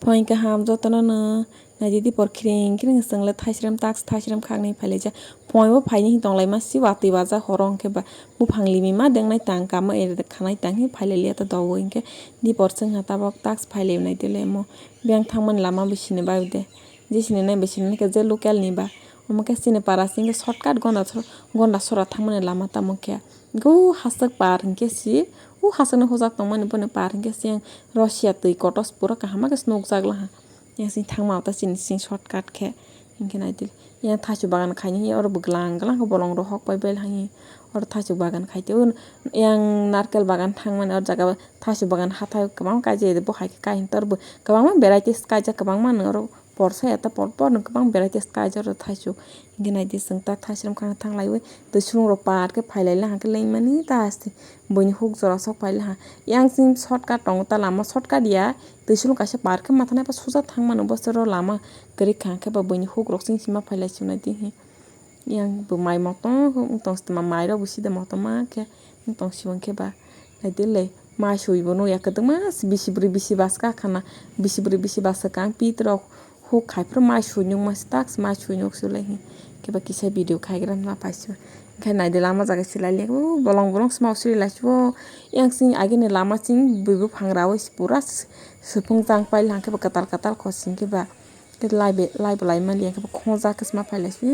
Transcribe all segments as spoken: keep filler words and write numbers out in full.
Phoing kaham jotono no naidi dipor khring khring chwngle thaisrem task thaisrem khaknwi phailaijak. Phoing bo phaini hin tonglaima si watwi wajak horo hwnkhe ba buphang limi ma dengnai tang kama ere khanai tang hin phailailia ta dogo hwnkhe dipor chwngha tabok task phailai naidi le mo beng thangmani lama bisini bai de. Jisini nai bisini khe je local ni ba omo khe chini para singkhe shortcut gonda gonda sora thangmani lama tamo khe. Go haswk par hwnkhe si o haswkni hojak tongmani bono par hwnkhe si ang Russia twi kotos pura kaham khe se nukjak laha. Yang sing thangma ta chini sing shortcut khe. Hwnkhe naidi yang thaisuk bagan khaini oro bo glang glang khe bolong rok hok pai bai laha. Oro thaisuk bagan khai tei yang narkel bagan thangmani oro jaga thaisuk bagan hathai kwbang kaijak bo hai khe kai hintor bo kwbangma varieties kaijak kwbangma no oro porsa ya ta por por no kwbang varieties kaijak oro thaisuk. Hwnkhe naidi chwng ta thaisrem khana thanglaiwi twi sulung rok par khe phailai laha khe lengmani ta haste buini huk jora sok phai laha. Yang sing shortcut tongo ta lama shortcut ya. Twi sulung kaisa par khe ma thanai pa suja thang mano bosoro lama kwrwi kha hwnkhe ba buini huk rok sing sima phai lai swnai di hi. Yang bo mai motom wng tong sima mai rok bo sida motom ma khe wng tong sima khe ba. Nai di le mai sui bo nukya kwdwkma bisi bwrwi bisi bas kha khana bisi bwrwi bisi bas kha ang pit rok huk khai phuru mai sui nukma si tak si mai sui nuk si lai hi khe ba kisa video khai gra ma phai si. Hwnkhe naidi lama jaga silai le, o bolong bolong sima o siri lai si o. Yang sini agini lama sini bui buphang raui si pura si-, sipung jang pai hwnkhe bo kwtal kwtal kho singkhe ba. Khe lai be, lai bo lai mali hwnkhe bo khongjak khe sima phai lai si.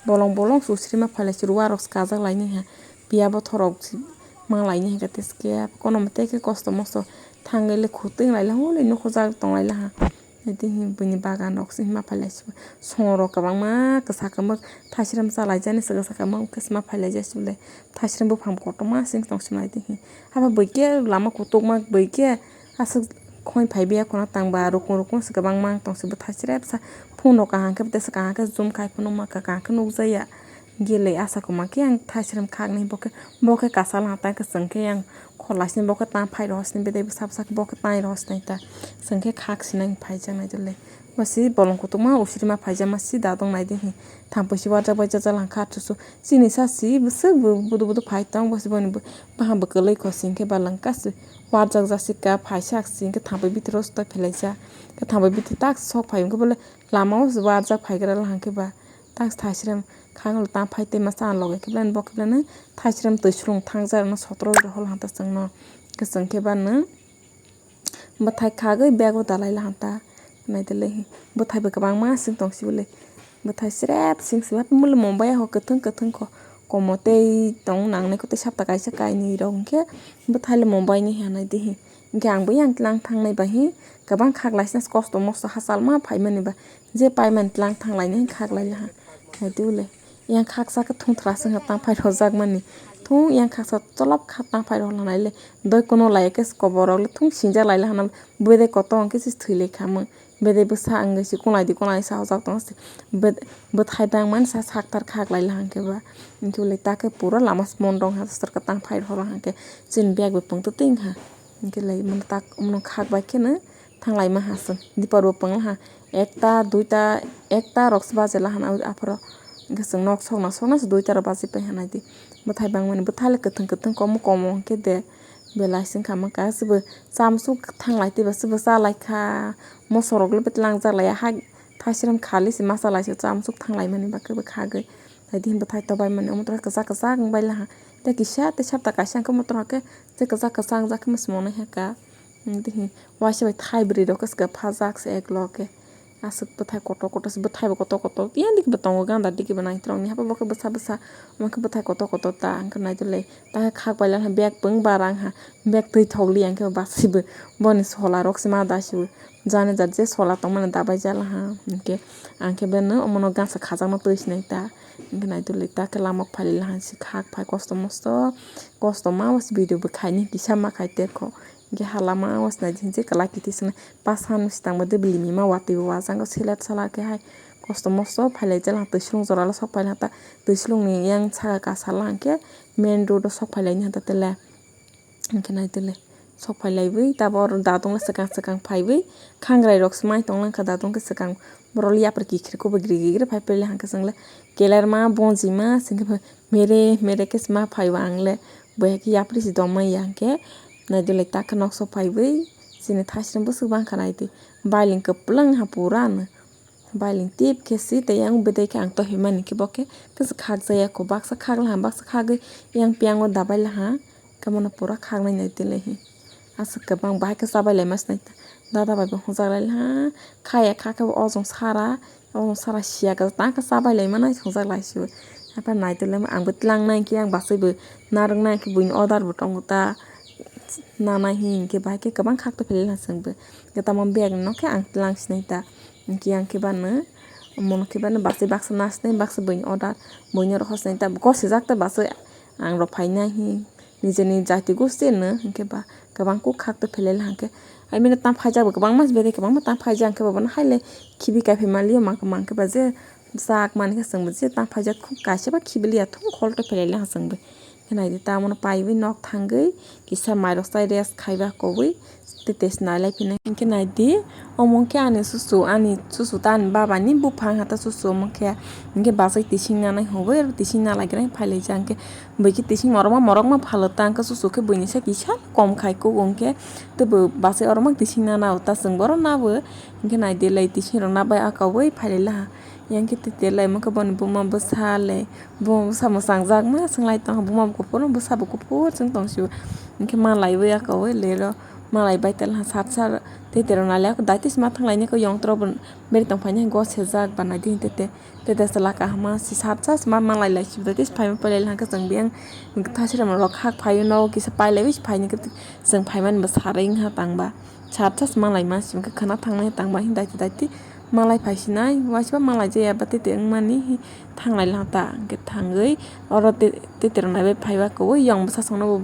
Bolong bolong si o siri ma phai lai si, ruwa rok si kajak lai ni ha. Piya bothor rok si ma lai ni ha khe teskhe kono mate khe kosto mosto thangwi le khutui lai le hwnwi nukho jak tong lai le ha. Tei buini bagan rok se hima phai lai si, song rok kwbangma kwsa kwbak thaisrem cha lai jani se kwsa kwbak khe sima phai lai jai si le thaisrem buphang kotorma se tong sima lai tei hi. Abo bui khe lama kutukma bui khe aswk khoi phai biya khuna tang ba rukung rukung se kwbangma tong si bo thaisrem sa phone rok kaham khe tei se kaham khe zoom khai phano ma kaham khe nukjaya. Gilei asa kwma khe ang thaisrem khaknai bo khe bo khe kasal ha ta khe chwng khe ang. Khorlaisini bo khe ta phai rw sini bedai bwsa bwsa khe bo khe tai rw sinai ta. Chwng khe khak sinai phai jaknai dole. Bo si bolong kutukma usirima phai jakma si da dong nai di hi. Thampui si warjak bai jajal hang kha athusu. Chini sa si bwswk bu-, budu budu phai tong bo si boni bu-, bahan bwkwlwi kho sing khe ba langka si. Warjak jasik ka phai sak sing khe thampui bithoro stok phelaijak. Khe thampui bithi tak sok phai wng khe bole lama o warjak phai gra hang khe ba. Tak thaisrem khaklo ta phai tei masa loge khe bole bo khe bole thaisrem twi sulung thangjak no sotro hol hang ta chwng no. Khe chwng khe ba no. Bwthai khagwi bego dalai la hanta. Naitele bwthai bo kwbangma sing tong sibole. Bwthai srep sing sibak mole Mumbai ho kwthwng kwthwng kho. Komo tei tong nangnai kho tei sapta kaisa kainwi rok hwnkhe bwthai le Mumbai ni hanai di hi. Hwnkhe ang bo yang tlang thangnai bai hi kwbang khak laisna kosto mosto hachal ma phaimani ba je paimani tlang thang lainai khak lai laha. Naitele. Yang khaksa khe thung thra song khe tang phai rwjak mani. Thung yang khaksa cholop kha tang phai rw lanai le. Doi kuno lai khe koborok le thung sinjak lai le hana. Bedai kotor hwnkhe se thwi lai kha mung. Bedai bwsa wngwi se kunai di kunai sa ojak tong se. Bed-, bwthai bang mani sa sak thar khak lai le hang khe ba. Hwnkhe le ta khe pura lama se mon rong ha sar khe tang phai rw hang khe. Chini bag bo pung twtwi wng kha. Hwnkhe le mani tak mano khak bai kheno. Thang lai ma ha chwng. Dipor bo pung ha. Ekta, duita, ekta rok se baje la hana aphoro. Hwnkhe chwng nok sokna sokna se duita rok baji pai hana di. Bwthai bang mani bwthai le kwthwng kwthwng komo komo hwnkhe de. Belai se wngkha ma ka se bo chamsuk thang lai tei ba se bo cha lai kha. Moso rok le betlang jak lai ya ha. Thaisrem khali se ma cha lai se chamsuk thang lai mani ba khe bo khagwi. Nai di hin bwthai tobai mani omo tora kwchak kwchak wng bai la ha. Tei kisa tei sapta kaisa hwnkhe omo tora khe tei kwchak kwchak wng jak khe ma se monai ha ka. Tei hin waisa bai thai bwrwi rok khe swkang phajak se ek lok khe. Aswk bwthai kotor kotor se, bwthai bo kotor kotor. Yang digi bo tongo ganda digi bo nai throng ni. Hapo bo khe bwsa bwsa. Omo khe bwthai kotor kotor ta. Ang khe nai dole. Ta khe khak bai la bag pung barang ha. Bag twi thok li ang khe basi bo. Boni sola rok se ma da si bo. Jani jat je sola tong mani da bai ja la ha. Hwnkhe ang khe beno omo no gansa khajak no twi sinai ta. Hwnkhe nai dole ta khe lama phai la ha si khak phai kosto mosto. Kosto ma was video bo khai ni kisa ma khai te kho. Hwnkhe ha lama o sinai di hinse kwlai kithi swngnai. Pas han swtang bo debili mima watwi bo wajang khe selet sala khe hai kosto mosto phai lai jala twi sulung jora lo sok phai lai ta twi sulung ni yang saka ka sala hwnkhe main road o sok phai lai ni hwnkhe tele hwnkhe nai tele sok phai lai wi tabo oro dadung le swkang swkang phai wi khangrai rok swmai tong lang kha dadung khe swkang borok le yapri kikhir khe bo giri giri phai pele hwnkhe chwng le kelerma bonjima singkhe mere mere khe sma phai o ang le. Bo hai khe yapri se dongmani ya hwnkhe naidi lai ta khe nokso phaiwi chini thaisreng bwswk bangkha naidi. Bailing kwplwng ha pura no. Bailing tip khe si tei yang bedai khe ang tohimani khe bo khe kisa khakjaya kho, baksa khak laha, baksa khagwi yang piyango dabai laha. Kamono pura khaknai nai tele hi. Aswk kwbang bahai khe chabai laima sinai ta. Dada bai bo hwnjak lai laha. Khaya kha khe bo ojong sara, ojong sara siya khe tang khe chabai laima nai hwnjak lai si bo. Apa nai tele ang bo tlang nai khe ang bachai bo narwk nai khe buini order bo tongo ta. Nanai hinkhe bahai khe kwbang khak to philai laha chwngbo. Khe tamo bag no khe ang tlang sinai ta. Hinkhe ang khe bano, mono khe bano bachai baksa na sinai, baksa buini order, buini oro hosnai ta. Gosijak ta bachai ang rok phainai hi. Nijeni jati gosti no hinkhe ba kwbang kuk khak to philai laha khe. Ai mino tam phaijak bo kwbangma bedai kwbangma tam phaijak hinkhe ba bono haile khibi kai phai manliya ma, ma hinkhe ba je sak mani khe chwngbo je tam phaijak khuk kaisa ba khibiliya thung khol to philai laha chwngbo. Khe naidi ta omono paiwi nok thangwi kisa mairok chai rest khaiba kobwi tei tei se nailai phinai. Hinkhe naidi omo khe ani susu, ani susu ta ani baba ni buphang hata susu omo khe. Hinkhe bachai tising nanai hwnwi oro tising nalaigra phailaijak hinkhe bwkhe tising morokma morokma phalo ta hinkhe susu khe buini se kisa kom khai kugo hinkhe tei bo bachai orokma tising nana o ta chwng bohrok nabo hinkhe naidi lai tising rok nabai akaui phailaila ha. Yang khe tete lai mokhe boni buma bwsa le, buma bwsa mwchangjakma swng lai tongo, buma bo kuphur bwsa bo kuphur chwng tong sio. Hinkhe malai wi aka wi lero malai bai tela sat sat tete rok nali ako daitisa ma thang laini ko yong tro bo beri tong phaini gosejak ba naidi tete tete chwla kaham ma si sat sat ma malai lai si daitisa phaima phailai hwnkhe chwng biyang thasirok rok hak phaio nogo kisa pailaiwi si phaini chwng phaimani bo saring ha tangba. Sat sat malai ma simi khe khwna thangnai tangba hin daiti daiti malai phai sinai, waisa malai jaya ba tete wngmani hi thanglai lang ta. Hinkhe thangwi oro te-, tete rok naibai phaiba kwbwi yong bwsa songno bo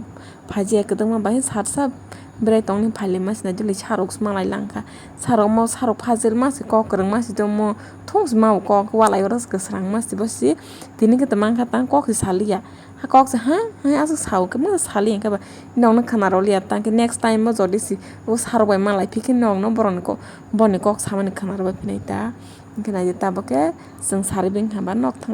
phaijaya kwdwkma bai sat sat berai tongni phailai ma sinai dili sarok se malai langkha. Sarok mo sarok phajirma se kok kwrwngma se tongmo thung se ma bo kok walai oro se kwsrangma se bo se tini khe tongmangkha tang kok se saliya. Ha kok se ha, ha aswk sao khe mungsa sali hinkhe ba nokno khwna rwliya tang khe next time o jodi si o sarok bai malai phikhe nokno borokni kok, boni kok samani khwna rwbai phinai ta. Hinkhe naidi tabuk khe chwng sari bini hwnba nok thang.